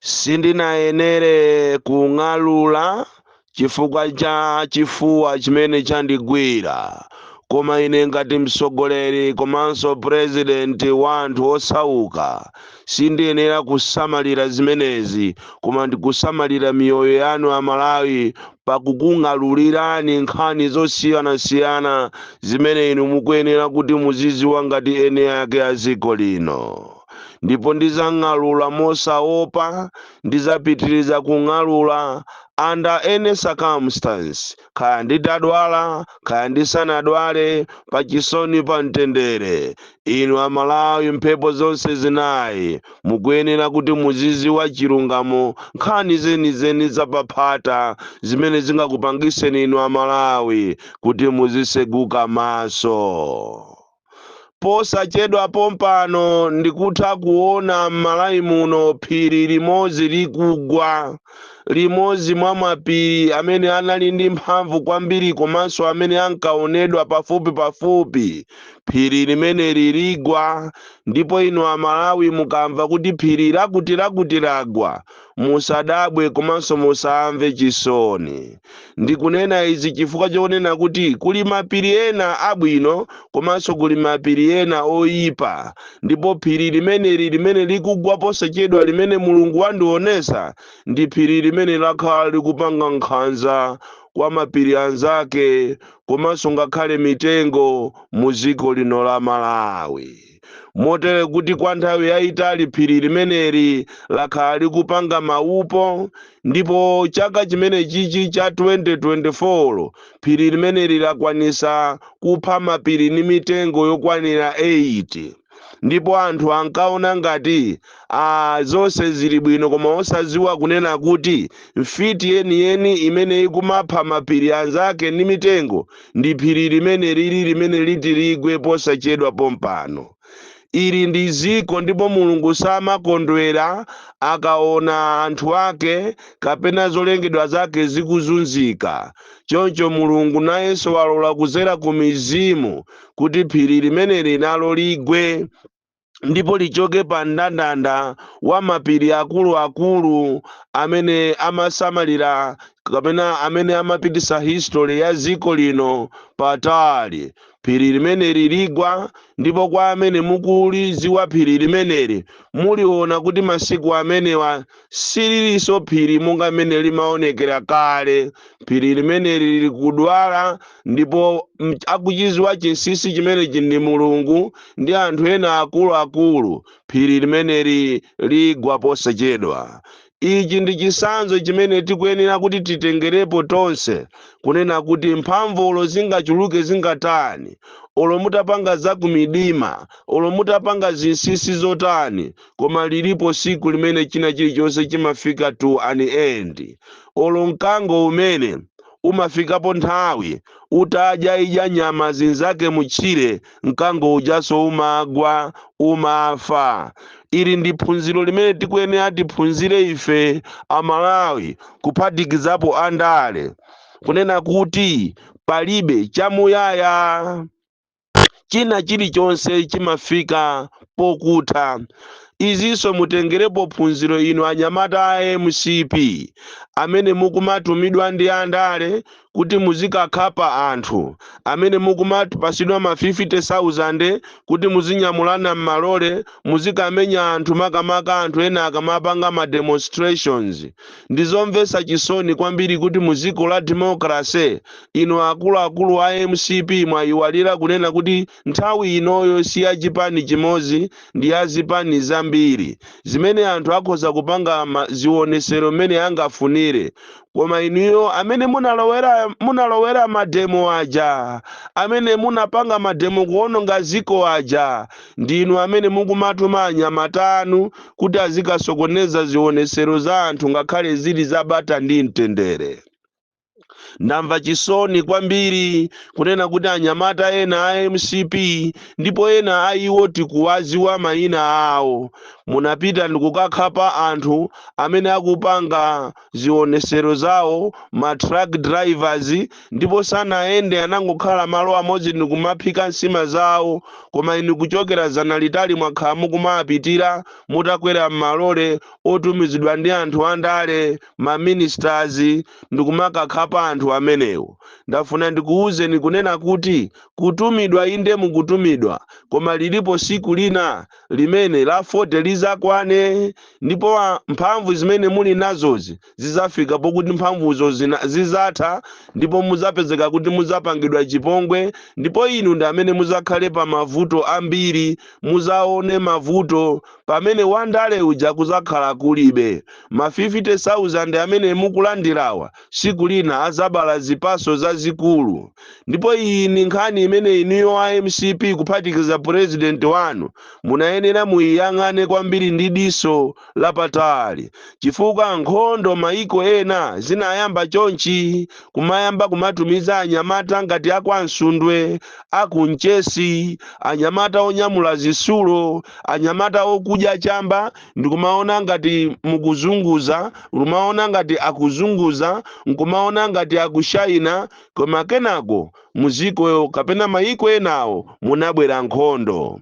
Sindinayenere kung'alula chifukwa cha chifuwa chimene chandigwira, koma ine ngati mtsogoleri komanso purezidenti wa anthu osauka sindiyenera kusamalira zimenezi, koma ndikusamalira miyoyo yanu Amalawi pakukung'alulirani nkhani zosiyanasiyana zimene inu mukuyenera kuti muziziwa ngati ene ake a dziko lino. Ndipo ndizang'alula mosaopa, ndizapitiriza kung'alula under any circumstance, kaya nditadwala, kaya ndisanadwale, pachisoni, pa mtendere. Inu Amalawi, mphepo zonse zinayi, mukuyenera kuti muziziwa chilungamo, nkhani zenizeni zapaphata zimene zingakupangiseni inu Amalawi kuti muziseguka maso. Posachedwa pompano ndikutha kuona m'Malawi muno phiri limodzi likugwa, limodzi mwa mapiri amene anali ndi mphamvu kwambiri komanso amene ankaonedwa pafupi pafupi. Phiri limeneli ligwa, ndipo inu Amalawi mukamva kuti phiri lakuti lakuti lagwa, musadabwe komanso musamve chisoni. Ndikunena izi chifukwa chonena kuti kuli mapiri ena abwino komanso kuli mapiri ena oyipa, ndipo phiri limeneli limene likugwa posachedwa, limene Mulungu wandionesa, ndi phiri limene lakhala likupanga nkhanza kwa mapiri anzake komanso ngakhale mitengo mu dziko lino la Malawi, motere kuti kwa nthawi yayitali phiri limeneli lakhala likupanga maupo. Ndipo chaka chimene chichi cha 2024 phiri limeneli lakwanisa kupha mapiri ndi mitengo yokwanira 8, ndipo anthu ankaona ngati zonse zili bwino, koma osaziwa kunena kuti mfiti yeniyeni imene ikumapha mapiri anzake ndi mitengo ndi phiri limene lili limene liti ligwe posachedwa pompano. Ili ndi ziko, ndipo Mulungu samakondwera akaona anthu ake kapena zolengedwa zake zikuzunzika. Choncho Mulungu nayenso walola kuzera ku mizimu kuti phiri limeneli nalo ligwe ndipo lichoke pa mndandanda wa mapiri akuluakulu amene amasamalira kapena amene amapitisa history ya dziko lino patali. Phiri limeneli ligwa, ndipo kwa amene mukuliziwa phiri limeneli, muliona kuti masiku amenewa sililinso phiri monga mmene limaonekera kale. Phiri limeneli lili kudwala, ndipo akuchiziwa chinsinsi chimenechi ndi Mulungu ndi anthu ena akuluakulu. Phiri limeneli ligwa posachedwa. Ichi ndi chisanzo chimene tikuyenera kuti titengerepo tonse, kunena kuti mphamvu olo zingachuluke zingatani, olo mutapanga zakumidima, olo mutapanga zinsinsi zotani, koma lilipo siku limene china chilichonse chimafika to an end. Olo mkango umene umafikapo nthawi utadya idya nyama zinzake mutchire, mkango ujaso umagwa, umafa. Ili ndi phunziro limene tikuyenera tiphunzire ife Amalawi, kuphatikizapo andale, kunena kuti palibe chamuyaya, china chilichonse chimafika pokutha. Izinso mutengerepo phunziro inu anyamata a MCP amene mukumatumidwa ndi andale kuti muzikakhapa anthu, amene mukumapasidwa ma 50,000 kuti muzinyamulana m'malole, muzikamenya anthu, makamaka anthu ena akamapanga ma demonstrations. Ndizomvetsa chisoni kwambiri kuti mu dziko la democracy inu akuluakulu a MCP mwayiwalira kunena kuti nthawi inoyo si ya chipani chimodzi, ndi ya zipani zambiri zimene anthu akhoza kupanga zionesero mmene angafunire. Koma inuyo amene munalowera mademo aja, amene munapanga mademo kuononga ziko aja, ndinu amene mukumatuma anyamata anu kuti azikasokoneza zionesero za anthu ngakhale zili zabata ndi mtendere. Ndamva chisoni kwambiri kunena kuti anyamata ena a MCP, ndipo ena a iwo tikuwaziwa mayina awo, munapita ndikukakhapa anthu amene akupanga zionesero zawo, ma truck drivers, ndipo sanayende, anangokhala malo amodzi ndikumaphika nsima zawo. Koma inu kuchokera zana litali mwakhala mukumapitira mutakwera m'malole otumizidwa ndi anthu andale, ma ministers, ndikumakhakhapa anthu amenewo. Ndafuna ndikuwuzeni kunena kuti kutumidwa, inde mukutumidwa, koma lilipo siku lina limene la 40 lizakwane, ndipo mphamvu zimene muli nazozi zizafika pokuti mphamvuzo zizatha, ndipo muzapezeka kuti muzapangidwa chipongwe, ndipo inu ndi amene muzakhale pa mavuto ambiri. Muzaone mavuto pamene wandale uja kuzakhala kulibe. Ma 50,000 amene mukulandirawa siku lina azabala zipaso zazikulu. Ndipo iyi ni nkhani imene inuyo a MCP, kuphatikiza president wanu, munayenera muyiyang'ane kwambiri ndi diso lapatali, chifukwa nkhondo maiko ena zinayamba chonchi, kumayamba kumatumiza anyamata ngati akwansundwe, akunchesi, anyamata onyamula zisulo, anyamata okudya chamba, ndikumaona ngati mukuzunguza, kumaona ngati akuzunguza, nkumaona ngati akushayina, koma kenako muziko kapena maiko enawo munabwera nkhondo.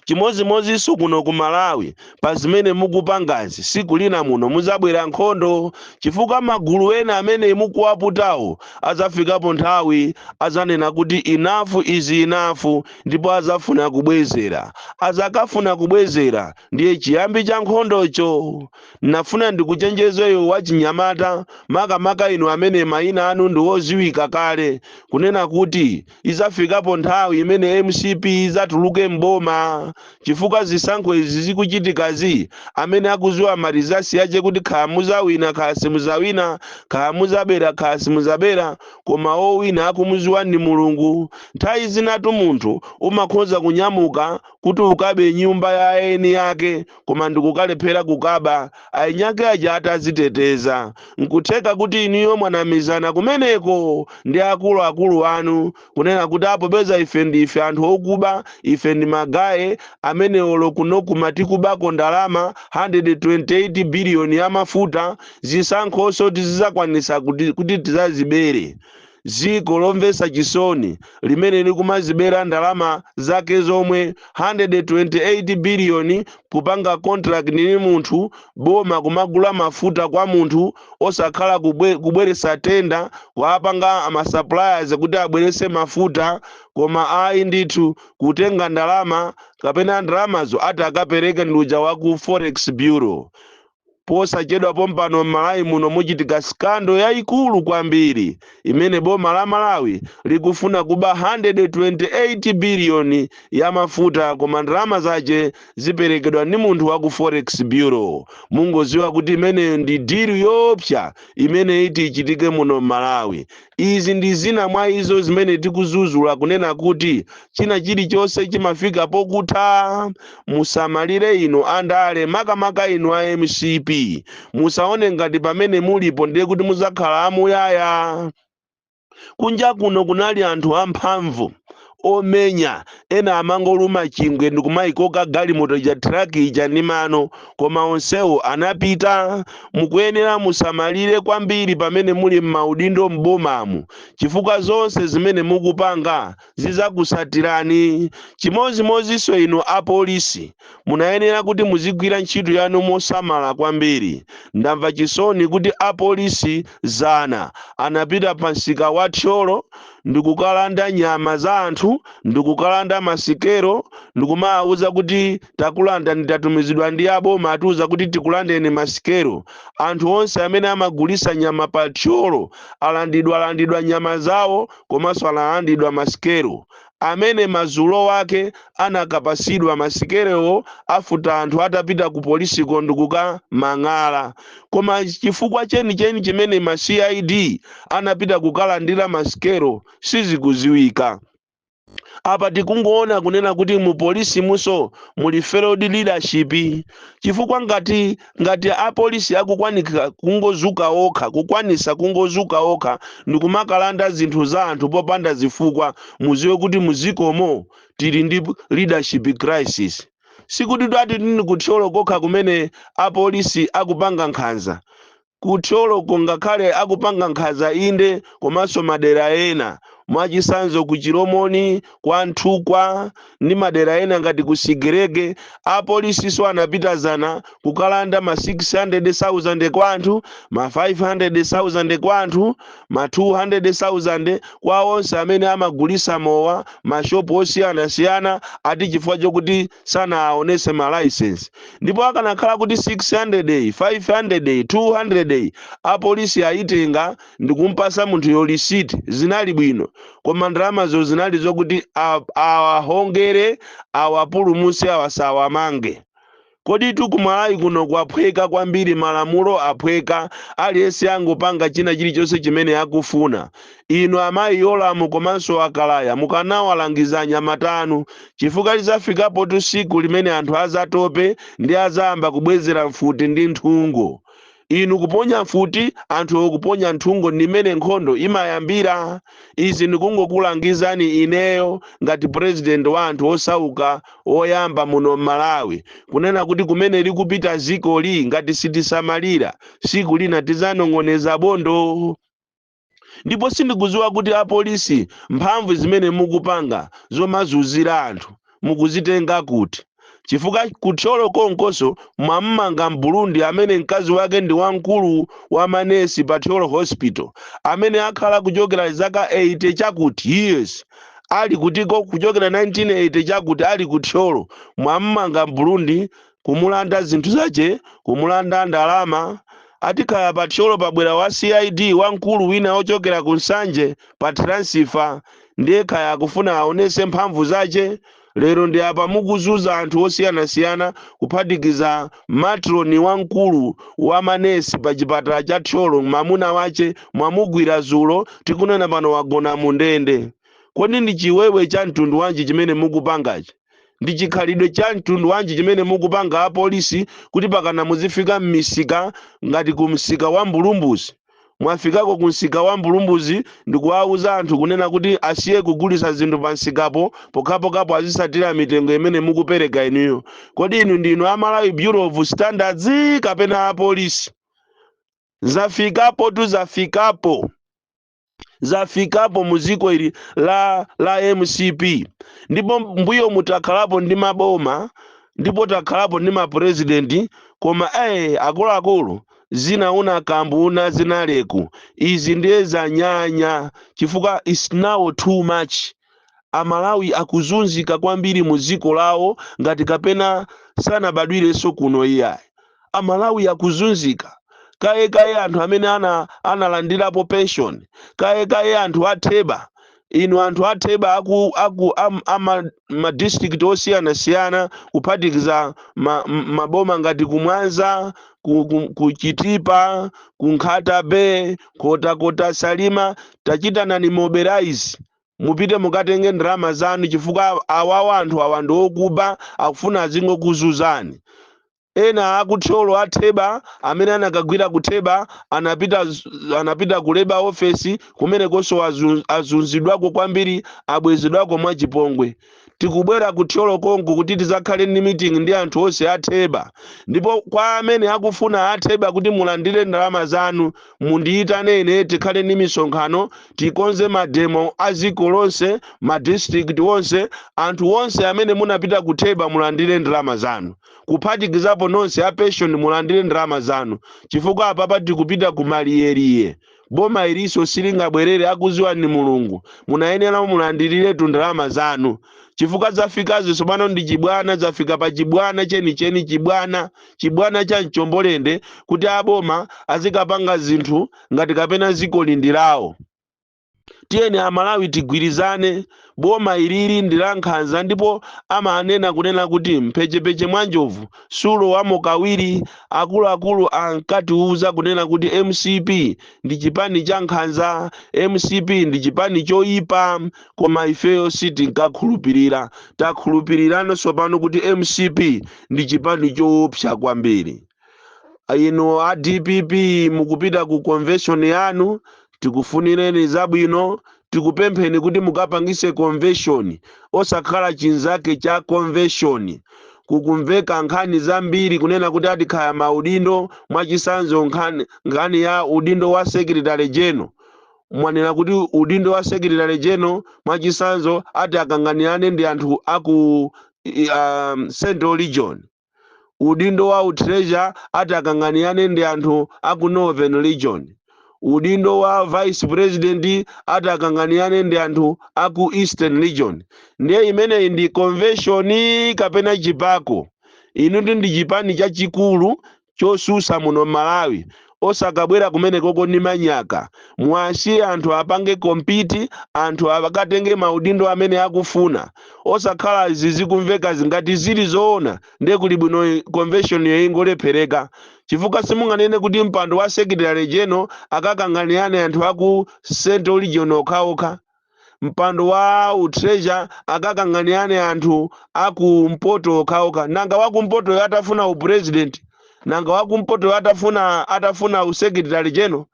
Chimodzimodzinso kuno ku Malawi, pa zimene mukupangazi, siku lina muno muzabwera nkhondo, chifukwa magulu ena amene mukuwaputawo azafikapo nthawi azanena kuti enough is enough, ndipo azafuna kubwezera. Azakafuna kubwezera, ndiye chiyambi cha nkhondocho. Nafuna ndikuchenjezeyo wachinyamata, makamaka inu amene mayina anu ndi oziwika kale, kunena kuti izafikapo nthawi imene MCP izatuluke mboma, chifukwa zisankho izi zikuchitikazi, amene akuziwa ma results yache kuti kaya muzawina, kaya simuzawina, kaya muzabera, kaya simuzabera, koma owina akumuziwa ndi Mulungu. Nthawi zinatu munthu umakhoza kunyamuka kuti ukabe nyumba ya eni yake, koma ndikukalephera kukaba, ainyake aja ataziteteza. Nkutheka kuti inuyo mwanamizana kumeneko ndi akuluakulu anu kunena kuti apo peza ife ndife anthu okuba, ife ndi magaye amene olo kunokuma tikubako ndalama 128 biliyoni ya mafuta, zisankhonso tizizakwanisa kuti tizazibere. Ziko lomvetsa chisoni limene likumazibera ndalama zake zomwe, 128 biliyoni, kupanga contract ndi munthu, boma kumagula mafuta kwa munthu osakhala kubweresa tender, kuapanga ma suppliers kuti abwerese mafuta, koma ayi ndithu, kutenga ndalama kapena ndalamazo ati akapereke ndi uja wa ku Forex Bureau. Posachedwa pompano m'Malawi muno muchitika scandal yayikulu kwambiri imene boma la Malawi likufuna kuba 128 biliyoni ya mafuta, koma ndalama zace ziperekedwa ndi munthu wa ku Forex Bureau. Mungoziwa kuti imeneyo ndi deal yoopsa imene iti ichitike muno m'Malawi. Izi ndi zina mwa izo zimene tikuzuzula kunena kuti china chilichonse chimafika pokutha. Musamalire inu andale, makamaka inu a MCP. Musaone ngati pamene mulipo ndiye kuti muzakhala amuyaya. Kunja kuno kunali anthu amphamvu omenya, ena amangoluma chingwe ndikumayikoka galimoto ija, truck ija ndi mano, koma onsewo anapita. Mukuyenera musamalire kwambiri pamene muli m'maudindo m'bomamu, chifukwa zonse zimene mukupanga zizakusatirani. Chimodzimodzinso inu apolisi, munayenera kuti muzigwira ntchito yanu mosamala kwambiri. Ndamva chisoni kuti apolisi zana anapita pa msika wa Thyolo ndikukalanda nyama za anthu, ndikukalanda masikelo, ndikumawuza kuti takulanda, nditatumizidwa ndi aboma, atiuza kuti tikulandeni masikelo. Anthu onse amene amagulisa nyama pa Thyolo alandidwa, alandidwa nyama zawo, komanso alandidwa masikelo. Amene mazulo wake anakapasidwa masikelowo afuta anthu atapita ku polisiko ndikukamang'ala. Koma chifukwa chenicheni chimene ma CID anapita kukalandira masikelo sizikuziwika. Apa tikungoona kunena kuti mu polisi muso muli failed leadership, chifukwa ngati apolisi akukwanika kungozuka okha, kukwanisa kungozuka okha ndikumakalanda zinthu za anthu popanda zifukwa, muziwe kuti muzikomo tili ndi leadership crisis. Sikuti twati tini kuThyolo kokha kumene apolisi akupanga nkhanza. KuThyoloko ngakhale akupanga nkhanza inde, komanso madera ena, mwachisanzo ku Chilomoni, kwa Nthukwa ndi madera ena ngati ku Sigerege, apolisiso anapitazana kukalanda ma 600,000 kwa anthu, ma 500,000 kwa anthu, ma 200,000 kwa onse amene amagulisa mowa mashopu osiyanasiyana, ati chifukwa chokuti sanaonese ma license. Ndipo akanakhala kuti 600, 500, 200 apolisi ayitenga ndikumpasa munthu yo lisiti, zinali bwino, koma ndalamazo zinali zokuti awahongere, awapulumuse, awasawamange. Kodi tukumalawi kuno kwaphweka kwambiri, malamulo aphweka, aliyense angopanga china chilichonse chimene akufuna. Inu amayi Yolamu komanso akalaya, mukanawalangiza anyamatanu, chifukwa lizafikapo tsiku limene anthu azatope ndi azayamba kubwezera mfuti ndi nthungo. Inu kuponya mfuti, anthu okuponya nthungo, ndimene nkhondo imayambira. Izi ndikungokulangizani ineyo ngati president wa anthu osauka oyamba muno m'Malawi, kunena kuti kumene likupita zikoli, ngati sitisamalira, siku lina tizanong'oneza bondo. Ndipo sindikudziwa kuti apolisi mphamvu zimene mukupanga zomazunzira anthu mukuzitenga kuti, chifukwa kuThyolo konkoso mwammanga Mburundi amene mkazi wake ndi wamkulu wa manesi pa Thyolo Hospital, amene akhala kuchokera zaka 80 chakuti years ali kutiko, kuchokera 1980 chakuti ali kuThyolo. Mwammanga Mburundi, kumulanda zinthu zace, kumulanda ndalama. Atikhala pa Thyolo pabwera wa CID wamkulu wina ochokera ku Nsanje pa transfer, ndiye kaya akufuna aonese mphamvu zace. Lero ndi apa mukuzuza anthu osiyanasiyana, kuphatikiza matron wamkulu wa manesi pa chipatala cha Thyolo, mwamuna wace mwamugwira zulo, tikunena pano wagona mu ndende. Kodi ndi chiwewe cha mtundu wanji chimene mukupangachi? Ndi chikhalidwe cha mtundu wanji chimene mukupanga apolisi, kuti pakana muzifika m'misika ngati ku msika wa Mbulumbuzi? Mwafikako ku msika wa Mbulumbuzi ndikuwauza anthu kunena kuti asiye kugulisa zinthu pa msikapo pokhapokhapo azisatira mitengo imene mukupereka inuyo. Kodi inu ndinu a Malawi Bureau of Standards kapena apolisi? Zafikapo tu, zafikapo, zafikapo muziko ili la MCP. Ndipo mbuyo mutakhalapo ndi maboma, ndipo takhalapo ndi mapurezidenti, koma akuluakulu, zina una kambu una zinaleku, izi ndiye zanyanya, chifukwa is now too much. Amalawi akuzunzika kwambiri mu dziko lawo ngati kapena sanabadwirenso kuno iyayi. Amalawi akuzunzika kaye anthu amene analandirapo pension kaye, anthu atheba. Inu anthu atheba aku ma district osiyanasiyana, kuphatikiza maboma ngati kumwanza, ku Chitipa, ku Nkhata Bay, Kotakota, Salima, tachitanani mobilize, mupite mukatenge ndalama zanu, chifukwa awawa anthu awa ndi okuba, akufuna azingokuzuzani. Ena akuthyolo atheba amene anakagwira kutheba anapita ku labour office, kumenekonso azunzidwako kwambiri, abwezedwako mwachipongwe. Tikubwera kuthyolo konko kuti tizakhale ndi meeting ndi anthu onse atheba. Ndipo kwa amene akufuna atheba kuti mulandire ndalama zanu, mundiyitane ine, tikhale ndi misonkhano, tikonze mademo a dziko lonse, ma district onse. Anthu onse amene munapita kutheba mulandire ndalama zanu, kuphatikizapo nonse a pension mulandire ndalama zanu, chifukwa apapa tikupita ku maliyeriye. Boma iliso silingabwerere, akuziwa ni Mulungu. Munayenera mulandiriretu ndalama zanu, chifukwa zafikazi tsopano ndi chibwana, zafika pa chibwana chenicheni, chibwana, chibwana cha mchombolende, kuti aboma azikapanga zinthu ngati kapena ziko lindi lawo. Tiyeni Amalawi tigwirizane. Boma ilili ndi la nkhanza, ndipo amanena kunena kuti mphechepeche mwa njovu sulowamo kawiri. Akuluakulu ankatiuza kunena kuti MCP ndi chipani cha nkhanza, MCP ndi chipani choyipa, koma ifeyo sitinkakhulupirira. Takhulupiriranso pano kuti MCP ndi chipani choopsa kwambiri. Inu a DPP mukupita ku convention yanu, tikufunireni zabwino. Tikupempheni kuti mukapangise convention, osakhala chinzake cha convention. Kukumveka nkhani zambiri kunena kuti atikhaya maudindo. Mwachisanzo, nkhani ya udindo wa secretary general. Mwanena kuti udindo wa secretary general, mwachisanzo, ati akanganirane ndi anthu aku Central Region, udindo wa utreasure ati akanganirane ndi anthu aku Northern Region, udindo wa vice president ati akanganirane ndi anthu aku Eastern Region. Ndiye imeneyi ndi convention kapena chipako? Inu ndi chipani chachikulu chosusa muno Malawi, osakabwera kumene koko ndi manyaka. Mwasiye anthu apange compete, anthu akatenge maudindo amene akufuna, osakhala izi zikumveka. Zingati zili zoona, ndiye kuli bwino convention yoingolephereka, chifukwa simunganene kuti mpando wa secretary general akakanganirane anthu aku Central Region okhaokha, mpando wa utreasure akakanganirane anthu akumpoto okhaokha. Nanga wakumpoto atafuna upresident? Nanga wakumpoto atafuna usecretary general?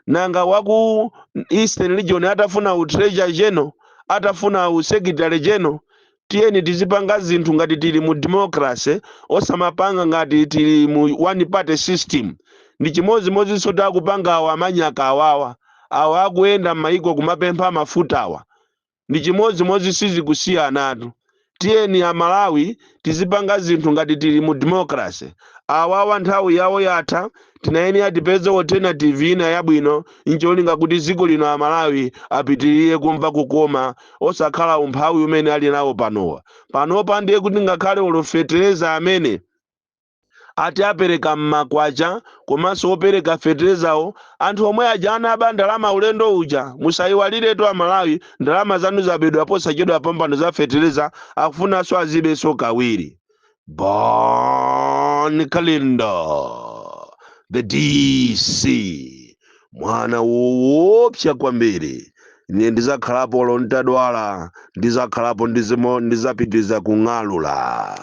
Nanga waku Eastern Region atafuna utreasure general, atafuna usecretary general? Tiyeni tizipanga zinthu ngati tili mu democracy, osamapanga ngati tili mu one party system. Ndi chimodzimodzinso takupanga awa amanyaka awawa, awa akuyenda m'mayiko kumapempha mafutawa, ndi chimodzimodzi, sizikusiyanatu. Tiyeni Amalawi tizipanga zinthu ngati tili mu democracy. Awawa nthawi yawo yatha, tinayenera tipeze alternative ina yabwino, ncholinga kuti dziko lino Amalawi apitirire kumva kukoma, osakhala umphawi umene ali nawo panowa. Panopa ndiye kuti ngakhale olofetereza amene ati apereka mmakwacha, komanso opereka feterezawo anthu omwe aja anaba ndalama ulendo uja. Musayiwaliretu Amalawi, ndalama zanu zabedwa posachedwa pambano za fetereza, akufunanso azibenso kawiri. Bon Kalindo, the DC, mwana woopsa kwambiri. Ine ndizakhalapo, olo ntadwala ndizakhalapo, ndizapitiriza kung'alula.